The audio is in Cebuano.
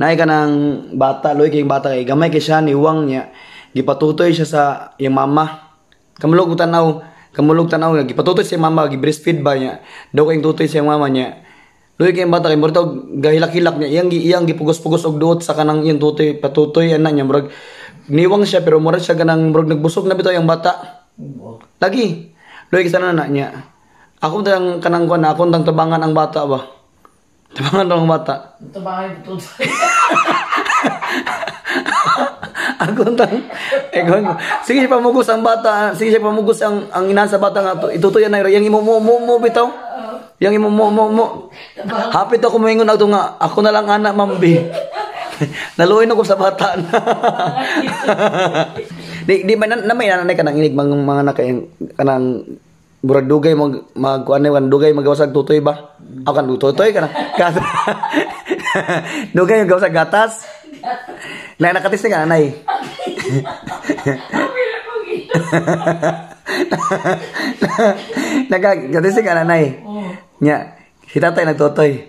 Naay kanang bata, luoy kay bata kay gamay kay siya niwang niya. Gipatutoy siya sa iyang mama. Kamulog tanaw, kamulog tanaw gipatutoy sa iyang mama, gi-breastfeed ba niya. Daw kay tutoy sa iyang mama niya. Luoy kay bata kay murag gahilak-hilak niya, iyang gipugos-pugos og duot sa kanang iyang tutoy, patutoy ana niya murag niwang siya pero murag siya kanang murag nagbusog na bitaw yung bata. Lagi. Luoy kay sana na niya. Ako tang kanang kuan, ako tang tabangan ang bata ba. Tabangan ang bata. Ito ba kayo tutoy? Ako tang eh, sige siya pamugos ang bata, sige siya pamugos ang inahan sa bata nga itutoy na yang imo mo mo mo bitaw. Yang imo mo mo mo. Hapit ako moingon ato nga ako na lang ana mambi. Naluoy na ko sa bata na. Di ba na, na may nanay kanang inig mga anak kay kanang murag dugay mag mag kuan kan dugay magawasag tutoy ba? Ako kan tutoy kanang dugay magawasag gatas. Na nakatis ka nanay. Nakatis ka nanay. Nya, si tatay nagtotoy.